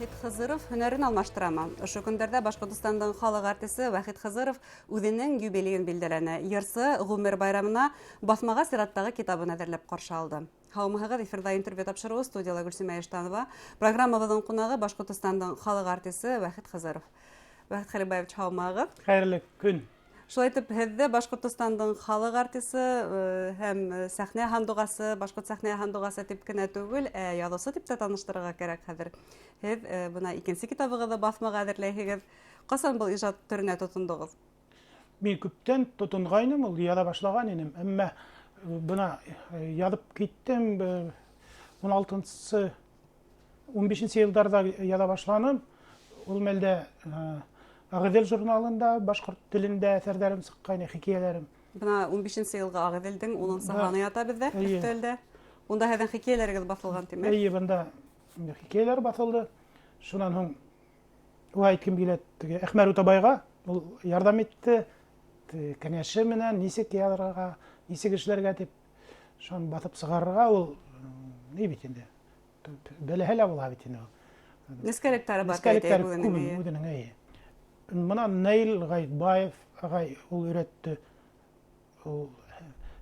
Вахит Хызыров һөнәрен алмаштырамы? Ошо көндәрҙә Башҡортостандың халыҡ артисы Вахит Хызыров үҙенең юбилейын билдәләне. Йырсы ғүмер байрамына баҫмаға сираттағы китабын әҙерләп ҡаршы алды. Һаумыһығыҙ, эфирҙа интервью тапшырыуы, студияла Гөлсимә Иштанова. Программабыҙҙың ҡунағы Башҡортостандың халыҡ артисы Вахит Хызыров. Вахит Хәлимбаевич, һаумыһығыҙ. Хәйерле көн. Шулай итеп, һеҙҙе Башҡортостандың халыҡ артисы һәм сәхнә һандуғасы, башҡорт сәхнә һандуғасы тип кенә түгел, ә яҙыусы тип тә таныштырырға кәрәк хәҙер. Һеҙ бына икенсе китабығыҙҙы баҫмаға әҙерләйһегеҙ. Ҡасан был ижад төрөнә тотондоғоҙ? Мин күптән тотонғайным, ул яҙа башлаған инем. Әммә бына яҙып киттем, 16-нсы, 15 йылдарҙа яҙа башланым. Ул мәлдә Ағиҙел журналында башҡорт телендә әҫәрҙәрем сыҡҡайны, хикәйәләрем. Бына 15 йылғы Ағиҙелдең 10-нсы һаны ята беҙҙә өҫтәлдә. Унда һеҙҙең хикәйәләрегеҙ баҫылған, тимәк. Эйе, бында хикәйәләр баҫылды. Шунан һуң уға әйткем килә, теге Әхмәр Үтәбайға ул ярҙам итте, кәңәше менән нисек яҙырға, нисек эшләргә тип, шуны баҫып сығарырға ул ни бит инде. Бәләһе лә була бит инде ул. Нескәлектәре бар. Нескәлектәре күп үҙенең, эйе. Бына Наил Ғайтбаев ағай ул өйрәтте. Ул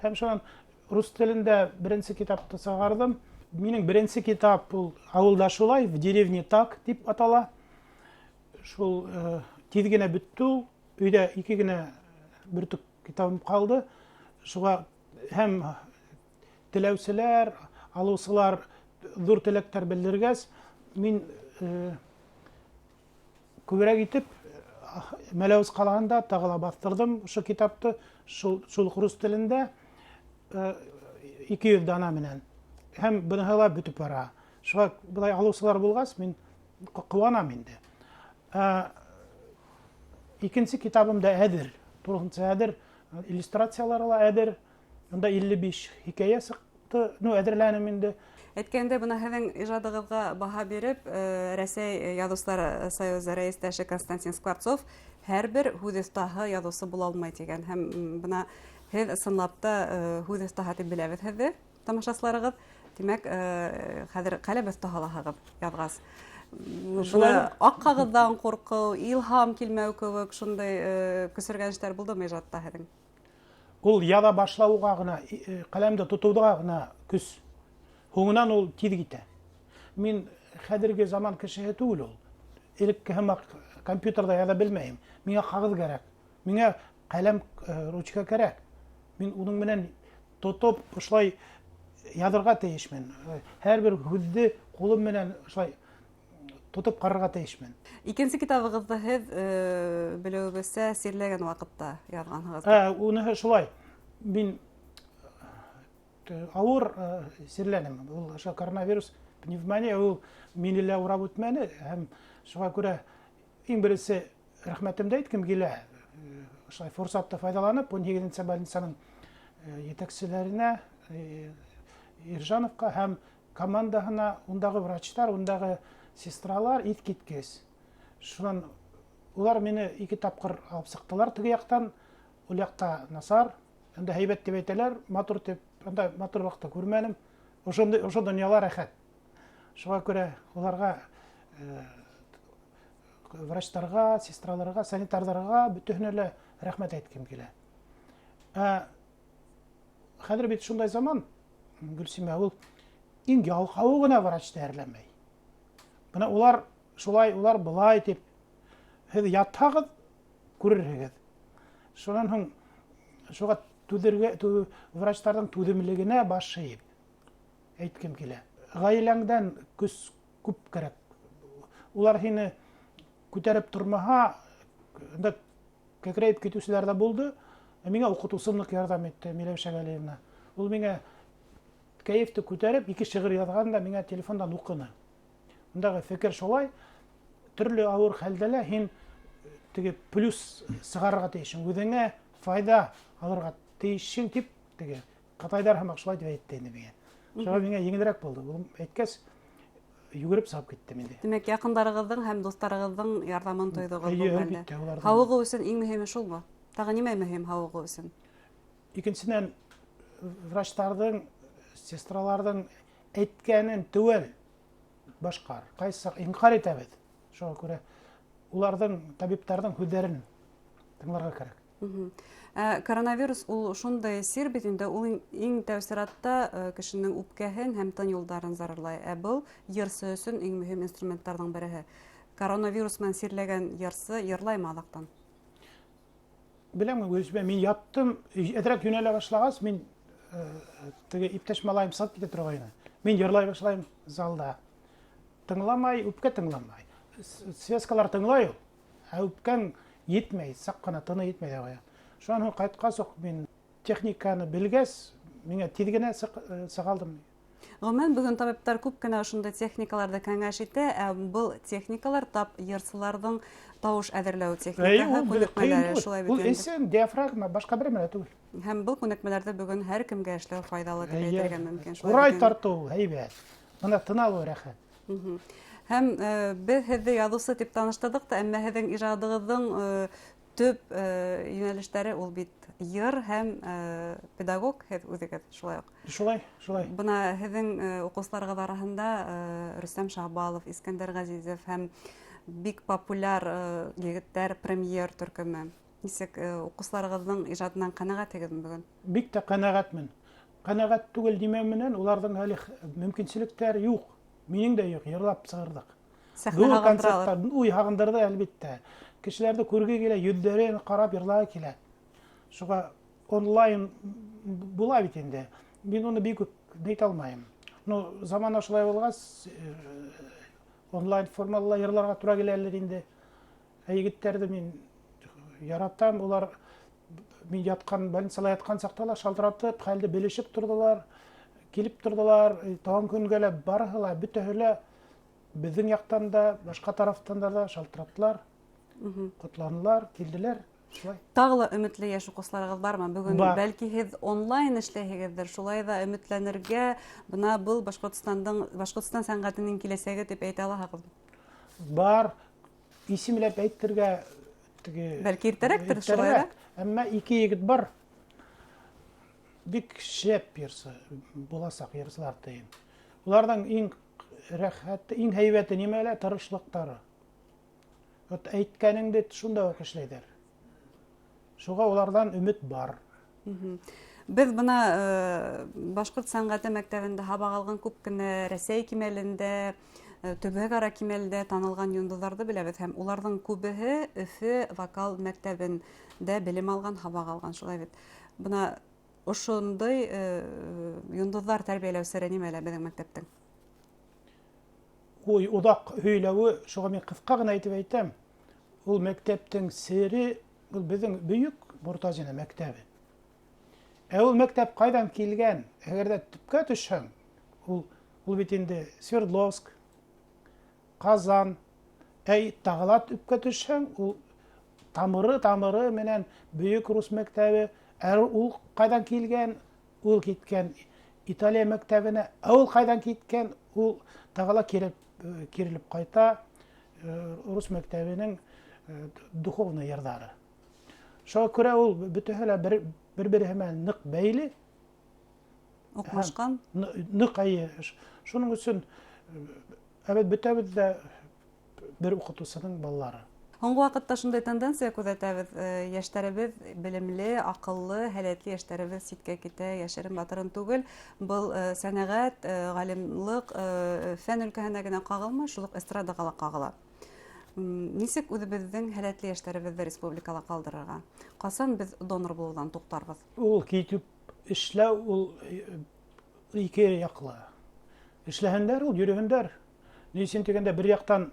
һәм шунан рус телендә беренсе китапты сығарҙым. Минең беренсе китап ул Ауылда шулай, в деревне так тип атала. Шул тиҙ генә бөттө ул. Өйҙә ике генә бөртөк китабым ҡалды. Шуға һәм теләүселәр, алыусылар ҙур теләктәр белдергәс, мин күберәк итеп Мәләүез ҡалаһында тағы ла баҫтырҙым ошо китапты, шул уҡ рус телендә 200 дана менән. Һәм быныһы ла бөтөп бара. Шуға былай алыусылар булғас, мин ҡыуанам инде. Икенсе китабым да әҙер, тулыһынса әҙер, иллюстрациялары ла әҙер. Унда 55 хикәйә сыҡты, ну, әҙерләнем инде. Әйткәндә, бына һеҙҙең ижадығыҙға баһа биреп, Рәсәй Яҙыусылар союзы рәйестәше Константин Скворцов һәр бер һүҙ оҫтаһы яҙыусы була алмай тигән. Һәм бына һеҙ ысынлап та һүҙ оҫтаһы тип беләбеҙ һеҙҙе, тамашасыларығыҙ. Тимәк, хәҙер ҡәләм оҫтаһы алаһығыҙ яҙғас. Бына аҡ ҡағыҙҙан ҡурҡыу, илһам килмәү кеүек шундай көсөргәнештәр булдымы ижадта һеҙҙең? Ул яҙа башлауға ғына, ҡәләмде тотоуға ғына көс. Һуңынан ул тиҙ китә. Мин хәҙерге заман кешеһе түгел ул. Элекке һымаҡ компьютерҙа яҙа белмәйем. Миңә ҡағыҙ кәрәк. Миңә ҡәләм, ручка кәрәк. Мин уның менән тотоп ошолай яҙырға тейешмен. Һәр бер һүҙҙе ҡулым менән ошолай тотоп ҡарарға тейешмен. Икенсе китабығыҙҙы һеҙ, белеүебеҙсә, сирләгән ваҡытта яҙғанһығыҙ. Уныһы шулай. Мин ауыр сирләнем. Ул ошо коронавирус пневмония ул мине лә урап үтмәне. Һәм шуға күрә иң беренсе рәхмәтемде әйткем килә. Ошолай форсатты файҙаланып, 18-нсе больницаның етәкселәренә, Иржановҡа һәм командаһына, ундағы врачтар, ундағы сестралар иҫ киткес. Шунан улар мине 2 тапҡыр алып сыҡтылар теге яҡтан. Ул яҡта насар, унда һәйбәт тип әйтәләр, матур тип, унда матур ваҡытта күрмәнем. Ошо донъяла рәхәт. Шуға күрә уларға, врачтарға, сестраларға, санитарҙарға бөтөһөнә лә рәхмәт әйткем килә. Хәҙер бит шундай заман, Гөлсимә, ул иң ялҡауы ғына врачты әрләмәй. Бына улар шулай, улар былай тип, һеҙ ятһағыҙ, күрерһегеҙ. Шунан һуң шуға түҙергә, врачтарҙың түҙемлегенә баш эйеп әйткем килә. Ғаиләңдән көс күп кәрәк. Улар һине күтәреп тормаһа, унда кәкрәйеп китеүселәр ҙә булды. Ә миңә уҡытыусым ныҡ ярҙам итте, Миләүшә Ғәлиевна. Ул миңә кәйефте күтәреп, 2 шиғыр яҙған да миңә телефондан уҡыны. Ундағы фекер шулай, төрлө ауыр хәлдә лә һин теге плюс сығарырға тейешһең, үҙеңә файҙа алырға тейешһең тип, теге ҡытайҙар һымаҡ шулай тип әйтте инде миңә. Шуға миңә еңелерәк булды. Ул әйткәс, йүгереп сығып киттем инде. Тимәк, яҡындарығыҙҙың һәм дуҫтарығыҙҙың ярҙамын тойҙоғоҙ Эйе, был хәлдә. әлбиттә, уларҙың. Һауығыу өсөн иң мөһиме шулмы? Тағы нимә мөһим һауығыу өсөн? Икенсенән, врачтарҙың, сестраларҙың әйткәнен теүәл Башҡар. Ҡайсы саҡ инҡар итәбеҙ. Шуға күрә уларҙың, табиптарҙың һүҙҙәрен тыңларға кәрәк. Ә коронавирус ул шундай сир бит инде, ул иң тәү сиратта кешенең үпкәһен һәм тын юлдарын зарарлай. Ә был йырсы өсөн иң мөһим инструменттарҙың береһе. Коронавирус менән сирләгән йырсы йырлаймы аҙаҡтан? Беләм, үземә мин яттым, әҙерәк йүнәлә башлағас, мин теге иптәш малайым сығып китә торғайны. Мин йырлай башлайым залда. Тыңламай, үпкә тыңламай. Связкалар тыңлай ул. Ә үпкәң етмәй, саҡ ҡына тыны етмәй ҙә ҡуя. Шунан һуң ҡайтҡас уҡ мин техниканы белгәс, миңә тиҙ генә сыға алдым. Ғөмүмән, бөгөн табиптар күп кенә ошондай техникаларҙы кәңәш итә, ә был техникалар тап йырсыларҙың тауыш әҙерләү техникаһы, күнекмәләре, шулай бит инде. Ул эсен, диафрагма, башҡа бер нәмә түгел. Һәм был күнекмәләрҙе бөгөн һәр кемгә эшләү файҙалы тип әйтергә мөмкин. Ҡурай тартыу һәйбәт. Бына тын алыу рәхәт. Һәм беҙ һеҙҙе яҙыусы тип таныштырҙыҡ та, әммә һеҙҙең ижадығыҙҙың төп йүнәлештәре ул бит йыр һәм педагог һеҙ үҙегеҙ шулай уҡ. Шулай, шулай. Бына һеҙҙең уҡыусыларығыҙ араһында Рөстәм Шаһбалов, Искәндәр Ғәзизов һәм бик популяр егеттәр премьер төркөмө. Нисек уҡыусыларығыҙҙың ижадынан ҡәнәғәтһегеҙме бөгөн? Бик тә ҡәнәғәтмен. Ҡәнәғәт түгел нимә менән, уларҙың әле мөмкинселектәре юҡ. Минең дә юҡ, йырлап сығырҙыҡ. Сәхнә Ҙур концерттар, уй, һағындырҙы әлбиттә. Кешеләрҙе күрге килә, йөҙҙәрен ҡарап йырлағы килә. Шуға онлайн була бит инде. Мин уны бик үк әйтә алмайым. Ну, замана шулай булғас, онлайн формала йырларға тура киләлер инде. Ә егеттәрҙе мин яратам, улар мин ятҡан, больницала ятҡан саҡта ла шалтыратып, хәлде белешеп торҙолар, килеп торҙолар, тыуған көнгә лә барыһы ла, бөтәһе лә беҙҙең яҡтан да, башҡа тарафтан да шалтыраттылар, ҡотланылар, килделәр. Шулай. Тағы ла өмөтлө йәш уҡыусыларығыҙ бармы? Бөгөн Бар. бәлки һеҙ онлайн эшләйһегеҙҙер, шулай ҙа өмөтләнергә, бына был Башҡортостан сәнғәтенең киләсәге тип әйтә алаһығыҙмы? Бар. Исемләп әйтергә теге Бәлки иртәрәктер, шулай ҙа? Иртәрәк. Әммә ике егет бар. Бик шәп йырсы, буласаҡ йырсылар тейем. Уларҙың иң рәхәте, иң һәйбәте нимә лә? Тырышлыҡтары. Вот әйткәнеңде шунда уҡ эшләйҙәр. Шуға уларҙан өмөт бар. Беҙ бына башҡорт сәнғәте мәктәбендә һабаҡ алған күп кенә Рәсәй кимәлендә, төбәк-ара кимәлдә танылған йондоҙҙарҙы беләбеҙ һәм уларҙың күбеһе Өфө вокал мәктәбендә белем алған, һабаҡ алған, шулай бит. Бына ошондай йондоҙҙар тәрбиәләү сере нимәлә беҙҙең мәктәптең? Ой, оҙаҡ һөйләүе, шуға мин ҡыҫҡа ғына әйтеп әйтәм. Ул мәктәптең сере, ул беҙҙең бөйөк Мортазина мәктәбе. Ә ул мәктәп ҡайҙан килгән? Әгәр ҙә төпкә төшһәң, ул бит инде Свердловск, Ҡазан, әй тағы ла төпкә төшһәң, ул тамыры менән бөйөк рус мәктәбе. Ә ул ҡайҙан килгән? Ул киткән Италия мәктәбенә. Ә ул ҡайҙан киткән? Ул тағы ла кирелеп ҡайта рус мәктәбенең духовный йырҙары. Шуға күрә ул бөтәһе лә бер-береһе менән ныҡ бәйле. Уҡмашҡан? Ныҡ, әйе. Шуның өсөн әбет бөтәбеҙ ҙә бер уҡытыусының балалары. Һуңғы ваҡытта шундай тенденция күҙәтәбеҙ. Йәштәребеҙ белемле, аҡыллы, һәләтле йәштәребеҙ ситкә китә, йәшерен батырын түгел. Был сәнәғәт, ғалимлыҡ, фән өлкәһенә генә ҡағылмай, шул уҡ эстрадаға ла ҡағыла. Нисек үҙебеҙҙең һәләтле йәштәребеҙҙе республикала ҡалдырырға? Ҡасан беҙ донор булыуҙан туҡтарбыҙ? Ул китеп эшләү, ул ике яҡлы. Эшләһендәр, ул йөрөһөндәр. Ни өсөн тигәндә, бер яҡтан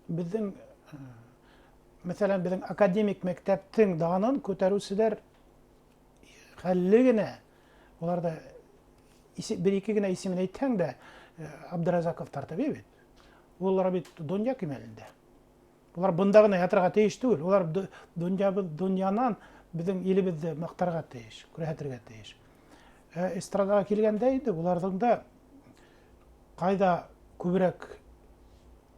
беҙҙең, мәҫәлән, беҙҙең академик мәктәптең данын күтәреүселәр хәлле генә. Улар ҙа бер-ике генә исемен әйтһәң дә, Абдразаковтар тип бит. Улар бит донъя кимәлендә. Улар бында ғына ятырға тейеш түгел. Улар донъянан беҙҙең илебеҙҙе маҡтарға тейеш, күрһәтергә тейеш. Эстрадаға килгәндә инде уларҙың да ҡайҙа күберәк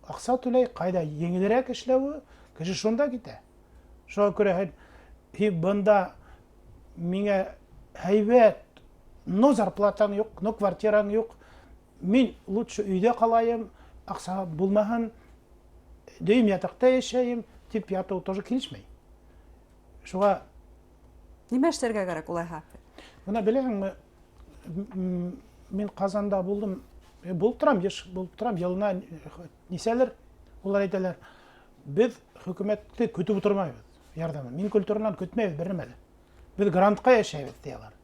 аҡса түләй, ҡайҙа еңелерәк эшләүе, кеше шунда китә. Шуға күрә һин бында миңә һәйбәт, но зарплатаң юҡ, но квартираң юҡ, Мин лучше өйҙә ҡалайым, аҡса булмаһын, дөйөм ятаҡта йәшәйем тип ятыу тоже килешмәй. Шуға Нимә эшләргә кәрәк улайһа? Бына беләһеңме, мин Ҡазанда булдым, булып торам, йыш булып торам, йылына нисәлер улар әйтәләр, беҙ хөкүмәтте көтөп ултырмайбыҙ ярҙамын. Минкультуранан көтмәйбеҙ бер нәмә лә. Беҙ грантҡа йәшәйбеҙ, ти алар.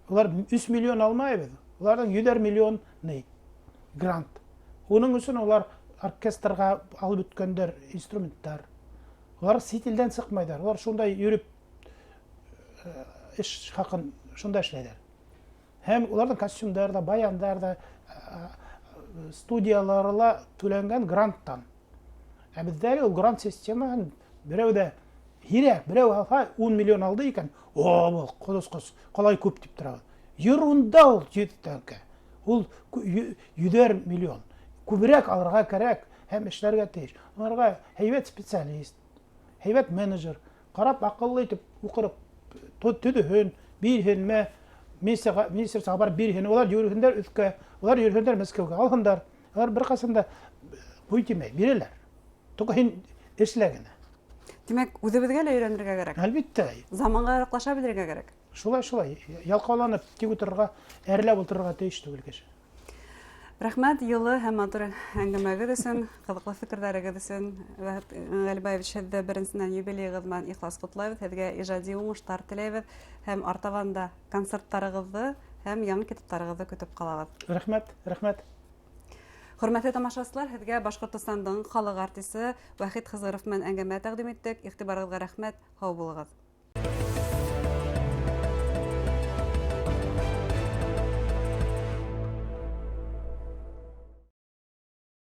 Улар 3 миллион алмайбыҙ, уларҙың йөҙәр миллион ни грант. Уның өсөн улар оркестрға алып бөткәндәр инструменттар. Улар сит илдән сыҡмайҙар. Улар шундай йөрөп эш хаҡын шунда эшләйҙәр. Һәм уларҙың костюмдар да, баяндар да, студиялары ла түләнгән гранттан. Ә беҙҙә ул грант системаһын берәү ҙә һирәк, берәү алһа 10 миллион алды икән, о, был ҡотосҡос, ҡалай күп тип торабыҙ. Ерунда ул 100 тәңкә. Ул йөҙәр миллион. Күберәк алырға кәрәк һәм эшләргә тейеш. Уларға һәйбәт специалист, һәйбәт менеджер, ҡарап аҡыллы итеп уҡырып төҙөһөн, бирһенме, министерствоға барып бирһен, улар йөрөһөндәр өҫкә, улар йөрөһөндәр Мәскәүгә, алһындар. Улар бер ҡасан да ҡуй тимәй, бирәләр. Только һин эшлә генә. Тимәк, үҙебеҙгә лә өйрәнергә кәрәк. Әлбиттә. Заманға яраҡлаша белергә кәрәк. Шулай, шулай. Ялҡауланып тик ултырырға, әрләп ултырырға тейеш түгел кеше. Рәхмәт йылы һәм матур әңгәмәгеҙ өсөн, ҡыҙыҡлы фекерҙәрегеҙ өсөн. Вәхит Ғәлибаевич, һеҙҙе беренсенән юбилейығыҙ менән ихлас ҡотлайбыҙ, һеҙгә ижади уңыштар теләйбеҙ һәм артабан да концерттарығыҙҙы һәм яңы китаптарығыҙҙы көтөп ҡалабыҙ. Рәхмәт, рәхмәт. Хөрмәтле тамашасылар, һеҙгә Башҡортостандың халыҡ артисы Вахит Хызыров менән әңгәмә тәҡдим иттек. Иғтибарығыҙға рәхмәт, һау булығыҙ.